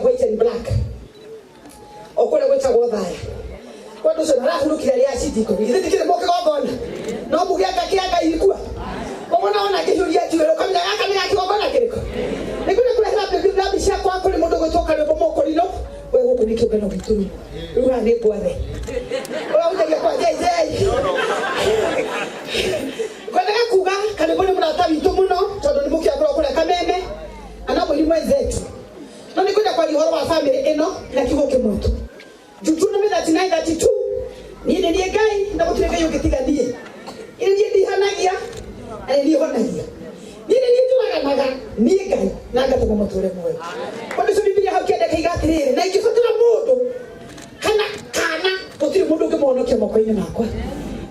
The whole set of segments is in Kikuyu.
White and black o kũrĩa gwĩtagwo Thaya. Kwa ũndũ ũcio arahurũkire arĩa acindiko githĩ ndikĩrĩ mũkĩgongona no muge anga kĩa Ngai ikua ũguo na ona ngĩhiũria njuĩrĩ ũkamenya gaka nĩ ga kĩgongona kĩrĩkũ. Nĩ kwenda kũrehera rambi ciakwa kũrĩ mũndũ gwĩtwo Karĩmbo Mũkũrinũ. We gũkũ nĩ kĩũngano gitũ rĩu, rĩu haha nĩ ngwathe ũrahunjagia kwa JJ. Ngwendaga kuga Karĩmbo nĩ mũrata witũ mũno tondũ nĩ mũkĩakorwo kũrĩa Kameme na no mũini mwenzetu, no nĩ kwenda kwaria ũhoro wa famĩlĩ ĩno na kiugo kĩmwe tu. Deuteronomy 39:32, niĩ nĩ niĩ Ngai na gũtirĩ Ngai ũngĩ tiga niĩ. Nĩ niĩ ndihanagia na nĩ niĩ honagia, niĩ nĩ niĩ njũraganaga, niĩ Ngai, na ngatũma mũtũre muoyo. Ũndũ ũcio Bibilia hau kĩanda kĩiga atĩrĩrĩ, na ingĩbatara mũndũ kana kana gũtirĩ mũndũ ũngĩmũhonokia moko-inĩ makwa.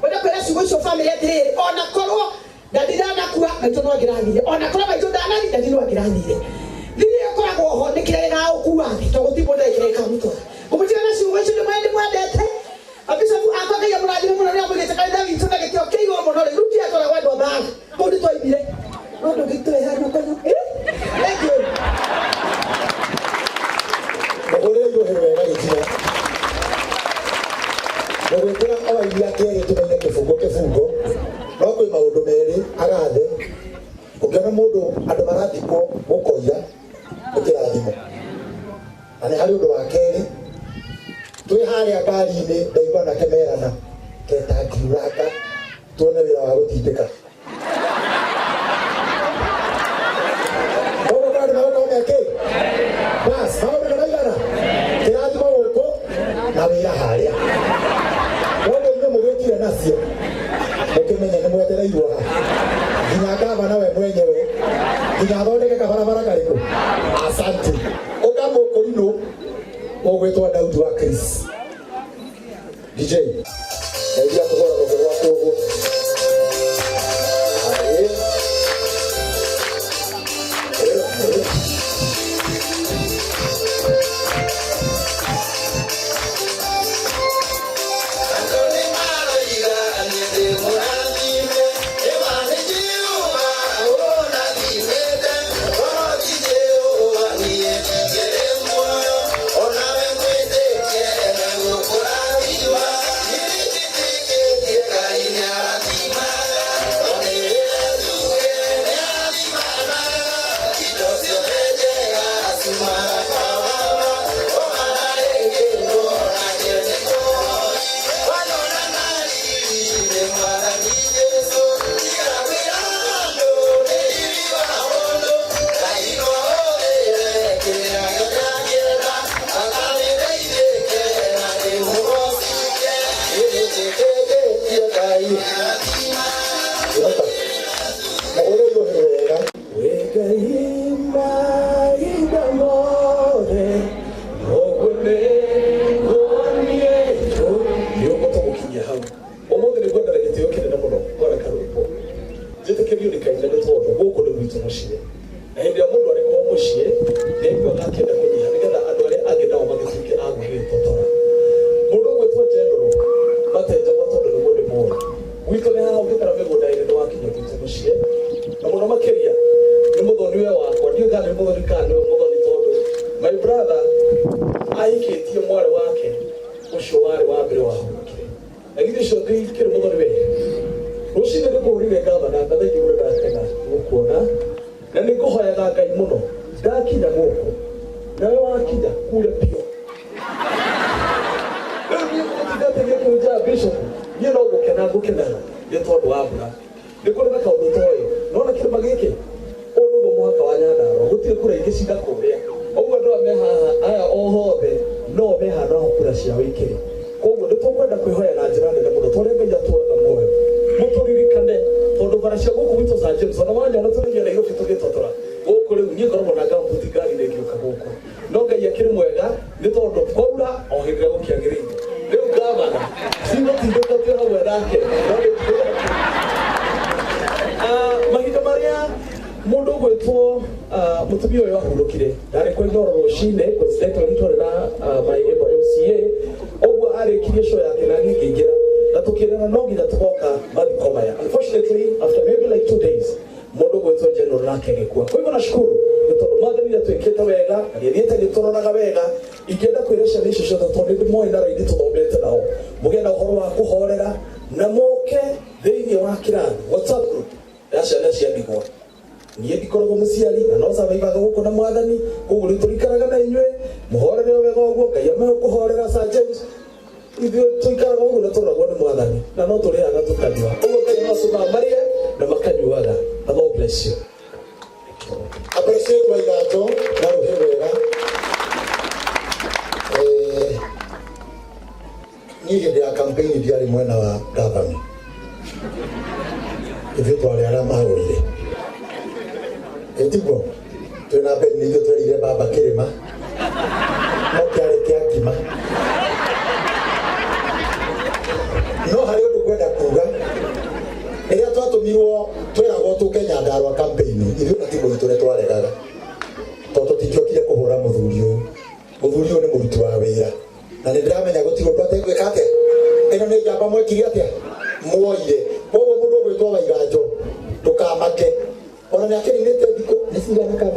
Wenda kwĩra ciugo icio famĩlĩ atĩrĩrĩ, ona korwo ndadi ndanakua, maitũ no angĩrathire. Ona korwo maitũ ndanathi, ndadi no angĩrathire. Thiri ĩyo ĩkoragwo ho nĩ kĩrĩa gĩgagũkua thĩ, tondũ gũtirĩ mũndũ kĩrĩa gĩkamũtwara. Ngũmũtiga na ciugo icio, nĩ mwendete abicobu akwa. Ngai amũrathime mũno nĩ amũigĩte kanitha witũ na gĩtĩo kĩa igũrũ mũno. Rĩu tiatwaragwo andũ a mbara kũu nĩ twaimire, no ndũngĩtũhe nyokonyo. Thank you. Mũhũrĩre irohe wega gĩtina mũgwĩkĩra o iria kĩerĩ tũmenye kĩbungo kĩbungo, no kwĩ maũndũ merĩ agathe ũngĩona mũndũ andũ marathikwo gũkoira nĩ kĩrathimo. Na nĩ harĩ ũndũ wa kerĩ, twĩ harĩa ngari-inĩ ndaigua anake merana keta ngiuranga tuone wĩra wa gũtindĩka. Koguo maũndũ magũkorwo me kĩ bas maũndũ nĩ maigana kĩrathimo gũkũ na wĩra harĩa. Koguo inyuĩ mũgĩkire nacio mũkĩmenye nĩ mwetereirwo ha nginya gavana we mwenyewe nginya athondeke kabarabara karĩkũ. Asante. Ũka mũkũrinũ ũgwĩtwo Daudi wa Chris DJ ndeithia kũhũra rũhĩ rwaku ũguo. Aĩ. Ĩ, ĩ. Andũ nĩ maroiga niĩ ndĩ mũrathime, ĩma nĩ Jehova ũrathimĩte, korwo ti Jehova niĩ ndingĩrĩ muoyo, onawe mwĩtĩkie nĩgũkũrathima. Niĩ nĩnjĩtĩkĩtie Ngai nĩarathimaga, no nĩ tuge nĩarathimanaga, indo ciothe njega ciumaga kwa Baba, o rĩngĩ nake nĩ mũhoi. Wanyona na riri nĩ Mwathani Jesũ, tiga kwĩra andũ nĩ riri wa mũndũ, Ngai no ahũthĩre kĩrĩa gĩothe angĩenda, akanĩrĩithĩke na ndĩmũgocithie, nĩnjĩtĩkĩtie Ngai. Ĩhoka. Mũhũrĩre irohe wega. Wĩ Ngai mahinda mothe, ũguo nĩguo niĩ Nĩ ũhota gũkinyia hau ũmũthĩ. Nĩ ngwenda na gĩtĩo kĩnene mũno kwara karwĩmbo njĩtĩkĩrio nĩ kaina, nĩ tondũ gũkũ nĩ gwitũ mũciĩ, na hĩndĩ ĩrĩa mũndũ arĩ kwao mũciĩ nĩ aiguaga akĩenda kũnyiha nĩgetha andũ arĩa angĩ nao magĩtuĩke a gũgĩtotora. Mũndũ ũgwĩtwo General Matenjagwo, tondũ nĩguo ndĩmũĩ, gwitũ nĩ haha ũngĩkora mĩgũnda ĩrĩ nĩ wakinya gwitũ mũciĩ, na mũno makĩria nĩ mũthoni we wakwa. Ndiũĩ kana nĩ mũthoni kana nĩwe mũthoni, tondũ my brother ahikĩtie mwarĩ wake ũcio warĩ wa mbere wahurũkire, na githĩ ũcio ndikĩrĩ mũthoni we. Rũcinĩ ndĩkũhũrire ngavana na thaingĩ mũno, ndakena gũkuona na nĩ ngũhoyaga Ngai mũno ndakinya gũkũ nawe wakinya kure biũ. Rĩu niĩ ngũgũtinda atĩ ngĩkũnja bishop, niĩ no gũkena ngũkenaga nĩ tondũ wa mbura. Nĩ kũrĩ na kaũndũ toĩ nona kĩrĩma gĩkĩ, ũyũ nĩguo mũhaka wa Nyandarũa, gũtirĩ kura ingĩ cinda kũrĩa ũguo. Andũ aya me haha aya o hothe no me handũ aho kura ciao ikĩrĩ. Koguo nĩ tũkwenda kwĩhoya na njĩra nene mũno tondũ Ngai atũraga muoyo mũtũririkane, tondũ bara cia gũkũ gwitũ Sir James, ona wanyona tũrĩgia Nairobi tũgĩtotora gũkũ, rĩu niĩ ngoragwo na ngambuti ngari-inĩ ngĩũka gũkũ. No Ngai akĩrĩ mwega nĩ tondũ kwaura o hĩndĩ ĩrĩa gũkĩagĩrĩire. Rĩu gavana cigũtindĩka twĩ hamwe nake, no nĩ mahinda marĩa mũndũ ũgwĩtwo mũtumia ũyũ ahurũkire, ndarĩ kwa Inooro rũcinĩ, coincidentally twarĩ na my able MCA ũguo arĩkirie show yake na niĩ ngĩingĩra na tũkĩrana no nginya tũgoka mathiko maya. Unfortunately, after maybe like 2 days Mundu gwitwo General nake agĩkua. Kwa hivyo nashukuru nĩ tondũ Mwathani nĩatwĩkĩte wega na nĩathiĩte agĩtũroraga wega. Ingĩenda kwĩra ciana icio ciothe tondũ nĩ moĩ na raini tũthomete nao, mũgĩe na ũhoro wa kũhorera na moke thĩinĩ wa kĩrathi WhatsApp group ya ciana cia ndigwa. Niĩ ndikoragwo mũciari na no survivaga gũkũ na Mwathani, koguo rĩu tũikaraga na inyuĩ mũhorere o wega ũguo Ngai amahe kũhorera. Sir James, ithuĩ tũikaraga ũguo na tũroragwo nĩ Mwathani na no tũrĩaga tũkanyua ũguo Ngai no atũmaga marĩe na makanyuaga. Na God bless you. Appreciate wa igatũ na rũhĩ wega. Niĩ hĩndĩ ya campaign ndiarĩ mwena wa gavana, ithuĩ twarĩ arĩa magũrire ĩtiguo twĩna mbere nĩ ithuĩ twerire baba kĩrĩma no kĩarĩ kĩa ngima. No harĩ ũndũ ngwenda kuga, rĩrĩa twatũmirwo tweragwo tũke Nyandarua campaign, ithuĩ na timu itũ nĩ twaregaga tondũ tũtingĩokire kũhũra mũthuri ũyũ. Mũthuri ũyũ nĩ mũruti wa wĩra na nĩ ndĩramenya gũtirĩ ũndũ ategwĩka atĩa. Ĩno nĩ njamba mwekire atĩa muoire. Koguo mũndũ ũgwĩtwo Waiganjo ndũkamake, ona nĩ akĩninĩte thikũ nĩ cigana kana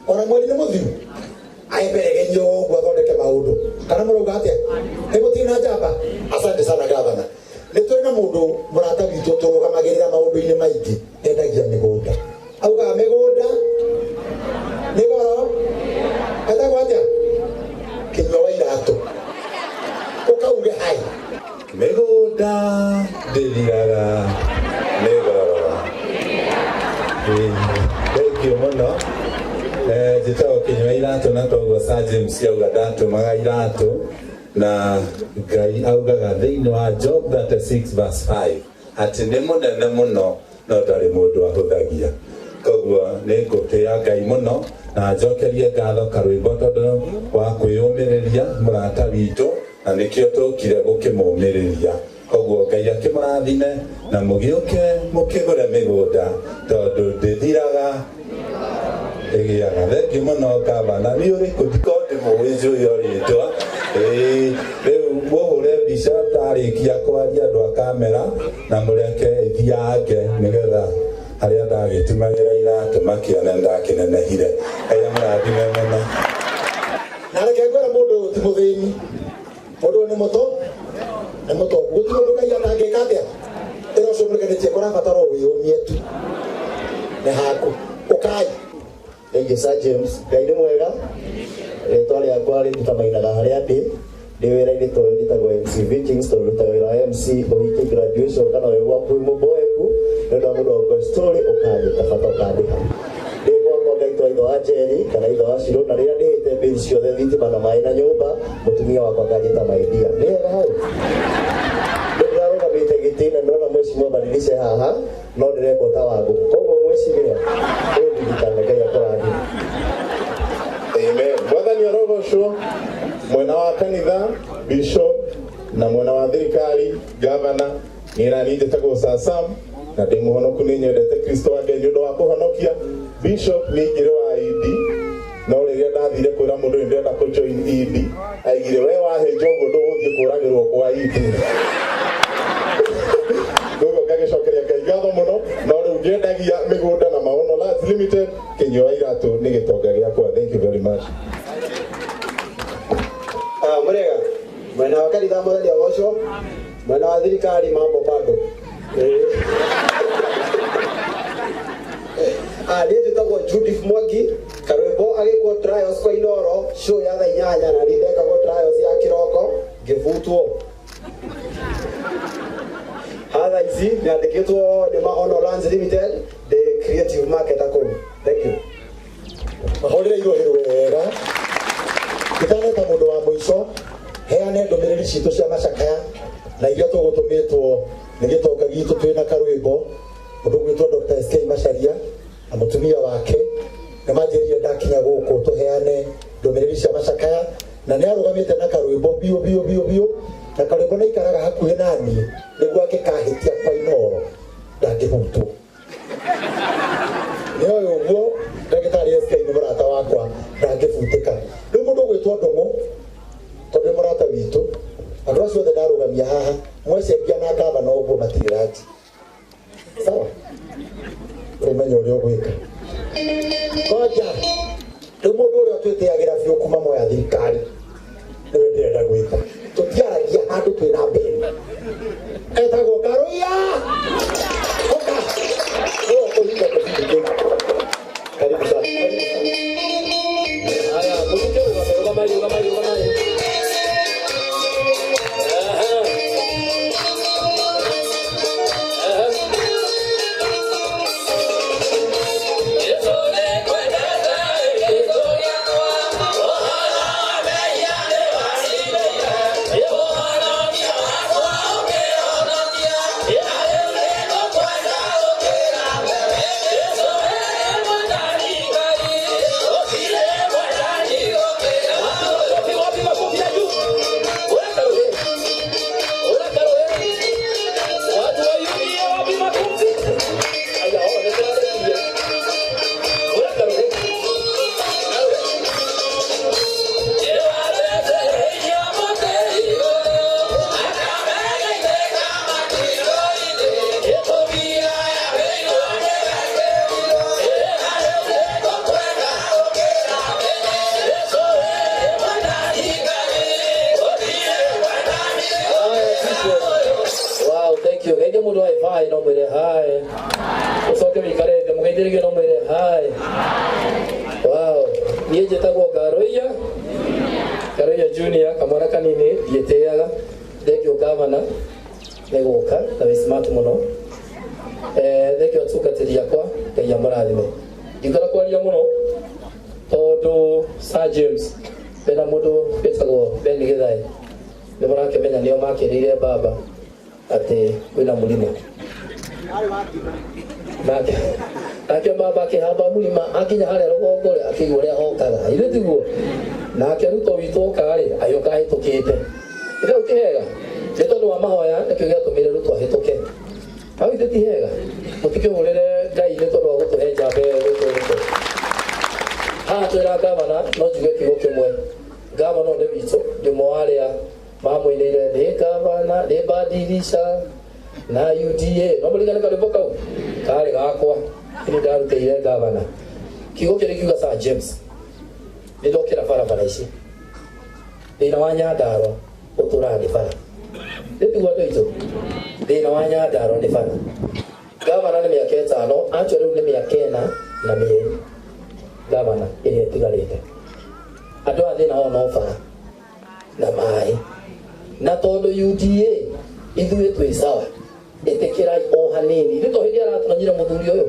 ona mweri nĩ mũthiru aemberegenio ũguo athondeke maũndũ. Kana mũrauga atĩa? Nĩ gũtirĩ na njamba. Asante sana gavana. Nĩ tũrĩ na mũndũ mũrata witũ tũrũgamagĩrĩra maũndũ-inĩ maingĩ, endagia mĩgũnda, augaga mĩgũnda nĩ goro. Etagwo atĩa? Kĩnyua wa iratũ, ũkauge hai. Mĩgũnda ndĩthiraga nĩ goro. Thank you mũno. Njĩtagwo Kĩnyua Iratũ na toguo Sir James auga ndatũmaga iratũ na Ngai augaga thĩinĩ wa Job 36 verse 5 atĩ nĩ mũnene mũno no ndarĩ mũndũ ahũthagia. Koguo nĩ ngũtĩĩa Ngai mũno na njokerie ngatho karwĩmbo tondũ wa kwĩyũmĩrĩria mũrata witũ na nĩkĩo tũkire gũkĩmũmĩrĩria. Koguo Ngai akĩmũrathime na mũgĩũke mũkĩgũre mĩgũnda tondũ ndĩthiraga ĩgĩaga. Thengiũ mũno gavana. Nĩ ũrĩkũ ndikorwo ndĩmũĩ njũĩ o rĩtwa. Ĩĩ, rĩu mũhũre mbica ndarĩkia kwaria andũ a kamera na mũreke ĩthiange nĩgetha harĩa ndagĩtumagĩra iratũ makĩone ndakĩnenehire. Ngai amũrathime mũno. Na reke ngwĩre mũndũ ũyũ ti mũthĩni, mũndũ ũyũ nĩ mũto nĩ mũtongu, gũtirĩ ũndũ Ngai atangĩka atĩa. Ĩra ũcio mũrekenetie kũrabatara o wĩyũmie tu nĩ haku ũkai. Thank you, Sir James. Ngai nĩ mwega. Rĩtwa rĩakwa rĩtutamainaga harĩa ndĩ. Ndĩ wĩra-inĩ tondũ njĩtagwo MC Vikings, tondũ ndutaga wĩra wa MC ũhiki, graduation kana wĩ gwaku wĩ mũboeku nĩ ũndũ wa mũndũ wa story ũkanyita bata ũkandĩha. Ndĩ gwakwa ngaitwo ithe wa Njeri kana ithe wa Shiro, na rĩrĩa ndĩhĩte mbili ciothe, thitima na maĩ na nyũmba, mũtumia wakwa akanjĩta my dear. Nĩ hega hau. Nĩ ndĩrarũgamĩte gĩtĩ na ndĩrona mheshimiwa badilishe haha no ndĩrekwo ta wa ngũkũ. Koguo mheshimiwa ũndirikane, Ngai akũrathime. Amen. Mwathani arogocwo. Mwena wa kanitha bishop na mwena wa thirikari gavana, niĩ nani njĩtagwo Sir Sam na ndĩ mũhonoku, nĩ nyendete Kristo wa Ngai nĩ ũndũ wa kũhonokia. Bishop nĩ ingĩrĩ wa ED, no rĩrĩa ndathire kwĩra mũndũ nĩ ndĩrenda kũ join ED, aigire we wahĩnja ũguo ndũgũthiĩ kũragĩrwo kwa ED. Koguo ngagĩcokeria Ngai ngatho mũno, no rĩu ngĩendagia mĩgũnda na Maono Lands Limited. Kĩnyua wa iratũ nĩ gĩtonga gĩakwa. Thank you very much. Murega mwena wa kanitha, Mwathani agocwo. Mwena wa thirikari mambo bado. Niĩ njĩtagwo Judith Mwangi. Karwĩmbo agĩkwo trials kwa Inoro show ya thaa 8 na niĩ ndekagwo trials ya kĩroko ngĩbutwo. Hatha ici nyandĩkĩtwo nĩ Maono Lands Limited, the creative marketer kũu. Thank you. Mahũrĩre irũhĩ wega. Itaneta mũndũ wa mũico heane ndũmĩrĩri citũ cia macakaya na iria tũgũtũmĩtwo nĩ gĩtonga gitũ twĩna karwĩmbo, mũndũ ũgwĩtwo Dr. SK Macharia na mũtumia wake nĩ manjĩrire ndakinya gũkũ tũheane ndũmĩrĩri cia macakaya, na nĩ arũgamĩte na karwĩmbo biũ biũ biũ biũ, na karwĩmbo nĩ aikaraga hakuhĩ naniĩ nĩguo angĩkahĩtia kwa Inoro ndangĩhutwo. Nĩ oĩ ũguo ndagĩtarĩ SK nĩ mũrata wakwa, ndangĩbutĩka. Rĩu mũndũ ũgwĩtwo Ndũng'ũ, tondũ nĩ mũrata witũ, andũ acio othe ndarũgamia haha mwecengia na ngavana ũguo matirĩ ranji sawa. Ndũngĩmenya ũrĩa ũgwĩka. Ngoja rĩu mũndũ ũrĩa twĩtĩagĩra biũ kuma moya thirikari nĩwe ndĩrenda gwĩta. Tũtiaragia handũ twĩna mbere. Etagwo Karũia. Ũka. Nĩwe ũkũhinga kĩbindi kĩu. Karibu sana. Karibu sana. Haya, mũtike rũgame, rũgamai, rũgamai, rũgamai. Aha. Aha. Jesũ nĩngwendete, Jesũ gĩakwa, ũhoro wa mehia nĩwarindĩire, ũhonokia wakwa ũkĩhonokia, na rĩu nĩngũkwenda gũkĩra mbere. Jesũ wee Mwathani Ngai, gũtirĩ mwendani gũkĩra. Makofi, wapi makofi ya juu? Weka roho. Weka roho. Watu wa UDA wapi makofi? Aya, oh, nĩtũrarĩkirie. Weka roho. Nĩwathecereirio mũtĩ igũrũ, akamegeithĩka matigũ-inĩ, gĩtũmi yagĩirwo nĩwe kĩhuno, na rĩu nĩngũkwenda gũkĩra mbere. Jesũ wee Mwathani Ngai, gũtirĩ mwendani gũkĩra ũyũ. Wow, thank you. Geithia mũndũ wa hi no mwĩre hi. Ũcoke wĩikare thĩ mũgeithĩrĩrie no mwĩre hi. Wow. Niĩ njĩtagwo Ngaroia. Ngaroia Junior, kamwana kanini ndiĩtĩaga. Thank you governor nĩ gũka na wĩ smart mũno. Thank you atungatĩri akwa, Ngai amũrathime. Ndikwenda kwaria mũno tondũ Sir James bena mũndũ wĩtagwo Ben Githae nĩ mũrakĩmenya nĩo makĩrĩire baba atĩ kwĩna mũrimũ nake baba akĩhamba mũrima akinya harĩa rũgongo rĩ akĩigua ũrĩa hokaga ithuĩ tiguo nake Ruto witũ oka rĩ agĩũka ahĩtũkĩte ithe ti hega nĩ tondũ wa mahoya nĩkĩo gĩatũmire Ruto ahĩtũke hau ithe ti hega mũtikĩhũrĩre Ngai nĩ tondũ wa gũtũhe njamba ĩyo ĩgwĩtwo Ruto. Haha twĩra gavana no njuge kiugo kĩmwe. Gavana ũyũ nĩ witũ, ndĩ ũmwe wa arĩa mamũinĩire nĩ gavana nĩ badilisha na UDA. No mũririkane karwĩmbo kau karĩ gakwa nĩ ndarutĩire gavana. Kiugo kĩrĩ kiuga Sir James, nĩ ndokĩra barabara ici thĩna wa Nyandarua ũtũraga nĩ bara. Nĩ tiguo andũ aitũ? Thĩna wa Nyandarua nĩ bara. Gavana nĩ mĩaka 5, acho rĩu nĩ mĩaka 4 na mĩeri gavana ĩrĩa ĩtigarĩte. Andũ aya thĩna wao no bara na maĩ, na tondũ UDA ithuĩ twĩ sawa, ĩtĩkĩrai o hanini. Ithuĩ to hĩndĩ aratũnanyire mũthuri ũyũ,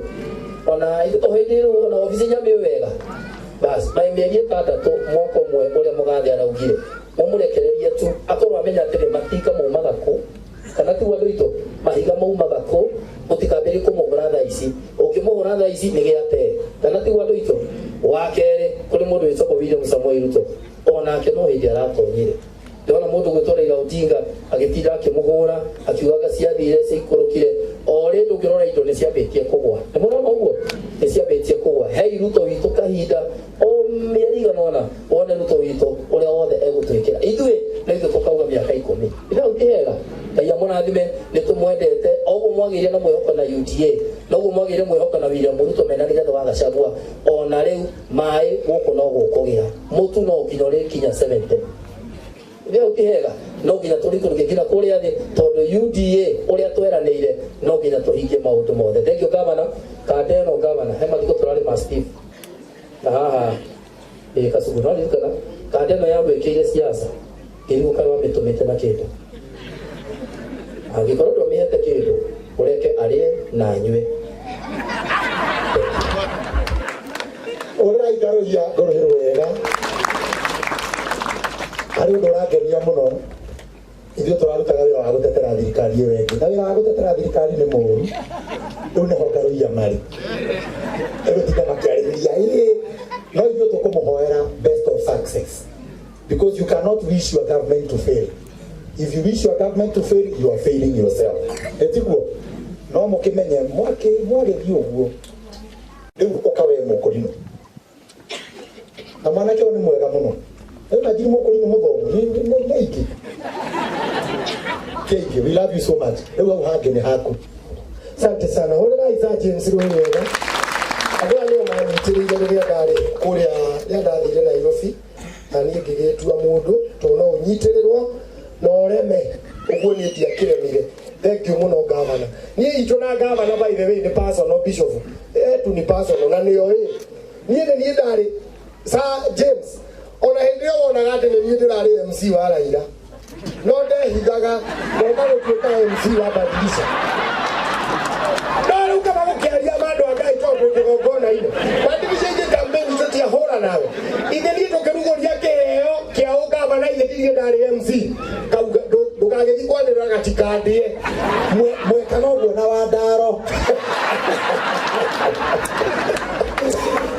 ona ithuĩ to hĩndĩ rĩu ona obici nyamĩ wega bas mai mĩeri 6 mwaka ũmwe ũrĩa mũgathe araugire mũmũrekererie tu akorwo amenya atĩrĩ matinga maumaga kũ kana tiguo andũ aitũ mahiga maumaga kũ mũtikambĩrĩrie kũmũhũra thaa ici ũngĩmũhũra thaa ici nĩ gĩate kana tiguo andũ aitũ. Wa kerĩ kũrĩ mũndũ wĩtagwo William Samoei Ruto onake no hĩndĩ aratonyire ndĩrona mũndũ gwĩtwo Raila Odinga agĩtinda akĩmũhũra akiugaga ciathire ciikũrũkire o rĩndĩ ũngĩrora indo nĩ ciambĩtie kũgwa nĩ mũrona ũguo nĩ ciambĩtie kũgwa. Hei Ruto witũ kahinda o mĩeri igana ũna wone Ruto witũ ũrĩa wothe egũtwĩkĩra ithuĩ na ithuĩ tũkauga mĩaka 10 ithe hau ti hega. Ngai amũrathime nĩ tũmwendete o ũguo mwagĩire na mwĩhoko na UDA noguo mwagĩire mwĩhoko na William Ruto mena Rigathĩ wa Gachagua ona rĩu maĩ gũkũ no gũkũgĩa mũtu no nginya ũrĩkinya 70 ithe hau ti hega no nginya tũrikũrũke nginya kũrĩa thĩ tondũ UDA ũrĩa tweranĩire no nginya tũhingie maũndũ mothe. Thank you governor. Kanda ĩno governor he mathiko tũrarĩ ma Steve na haha ĩ Kasuku no ririkana kanda ĩno yagwĩkĩire siasa ngĩrigwo kana wamĩtũmĩte na kĩndũ angĩkorwo ndwamĩhete kĩndũ ũreke arĩe na anyue. Ũrĩrai Ngaruiya ngũrũhĩ wega harĩ ũndũ ũrangenia mũno ithuĩ tũrarutaga wĩra wa gũtetera thirikari ĩyo ĩngĩ na wĩra wa gũtetera thirikari nĩ mũũru rĩu nĩho Ngaruiya marĩ egũtinda makĩarĩrĩria ĩĩ no ithuĩ tũkũmũhoera best of success because you cannot wish your government to fail. If you wish your government to fail, you are failing yourself. Ĩtiguo no mũkĩmenye mwagĩthiĩ ũguo rĩu ũka we mũkũrinũ na mwanake ũyũ nĩ mwega mũno rĩu na njiri mũkũrinũ mũthomu nĩ ingĩ kĩingĩ. We love you so much. Rĩu hau hangĩ nĩ haku. Asante sana. Hũrĩrai Sir James rũĩ wega. Andũ aya nĩo manyitĩrĩire rĩrĩa ndarĩ kũrĩa, rĩrĩa ndathire Nairobi, na niĩ ngĩgĩtua mũndũ tondũ no ũnyitĩrĩrwo na ũreme ũguo niĩ ndiakĩremire. Thank you mũno gavana. Niĩ itũ na gavana, by the way, nĩ personal. Bishop etu ni personal na nĩo ĩ niĩ nĩ niĩ ndarĩ Sir James, ona hĩndĩ ĩyo wonaga atĩ nĩ niĩ ndĩrarĩ MC wa Raila, no ndehithaga ngoka gũtuĩka MC wa Badilisha. No rĩu kaba gũkĩaria ma andũ a Ngai, tondũ kĩgongona-inĩ Badilisha ingĩ campaign tũtiahũra nawe ithe niĩ tũkĩrugũria kĩheo kĩa ũgavana, ithe ndirie ndarĩ MC kauga ndũgagĩthiĩ kwanĩrĩra gatikandĩe. Mwekaga ũguo na wandaro.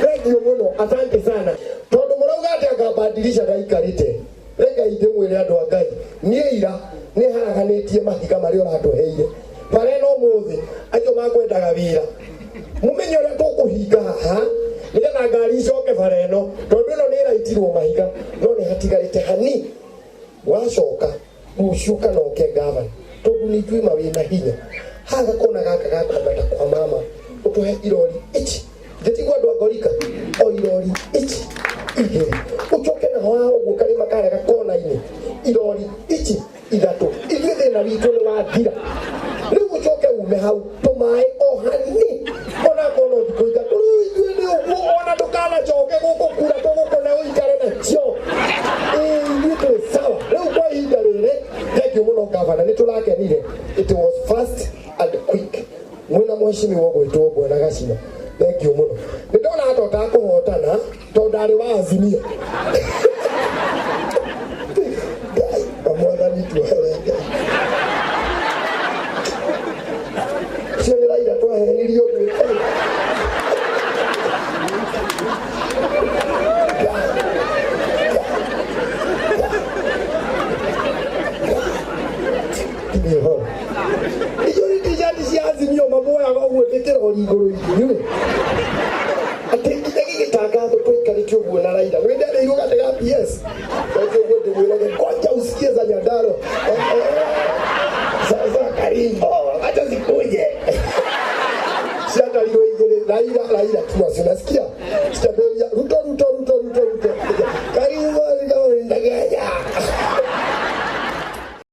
Thank you mũno, asante sana, tondũ mũrauga atĩ angabadilisha ndaikarĩte. Reke ndĩmwĩre andũ a Ngai, niĩ ira nĩ haraganĩtie mahiga marĩa ũratũheire bara ĩno ũmũthĩ. Acio makwendaga wĩra mũmenye ũrĩa tũkũhinga haha nĩgetha ngari icoke bara ĩno, tondũ ĩno nĩ ĩraitirwo mahiga no nĩ hatigarĩte hani. Wacoka rũciũ kana ũke gavana, tondũ nĩ ithuĩ mawĩna hinya haha gakona gaka gakwambata kwa mama, ũtũhe irori ici njĩtigwo andũ a Ngorika o irori ici igĩrĩ, ũcoke naho haha ũguo karĩma karĩa gakona-inĩ irori ici ithatũ. Ithuĩ thĩna witũ nĩ wathira. Rĩu ũcoke ume hau tũmaĩ o hani onakorwo no thikũ ithatũ. Rĩu ithuĩ nĩ ũguo, ona ndũkanacoke gũkũ kura tũgũkũne ũikare nacio. Ĩĩ, ithuĩ twĩ sawa rĩu kwa ihinda rĩrĩ. Thank you mũno gavana, nĩ tũrakenire. It was fast and quick. Mwĩna mheshimiwa ũgwĩtwo Bwana Gacina, thank you mũno. Nĩ ndona hata ũtakũhotana tondũ ndarĩ wa Azimio. Ngai na Mwathani tuohere. Ngai cio nĩ Raila twahenirio gwĩka. Nĩ ũhoro icio nĩ t-shirt cia Azimio mamuoyaga ũguo ndĩkĩrori igũrũ inyuĩ atĩ nginya gĩgĩtangathwo tũikarĩte ũguo na Raila nĩ nderĩirwo gatĩ ga PS reke ũguo ndĩmwĩrage, ngoja usikie za Nyandarua. Sasa karibu acha zikuje ciatarirwo igĩrĩ Raila Raila tu acio nasikia citabĩrwo.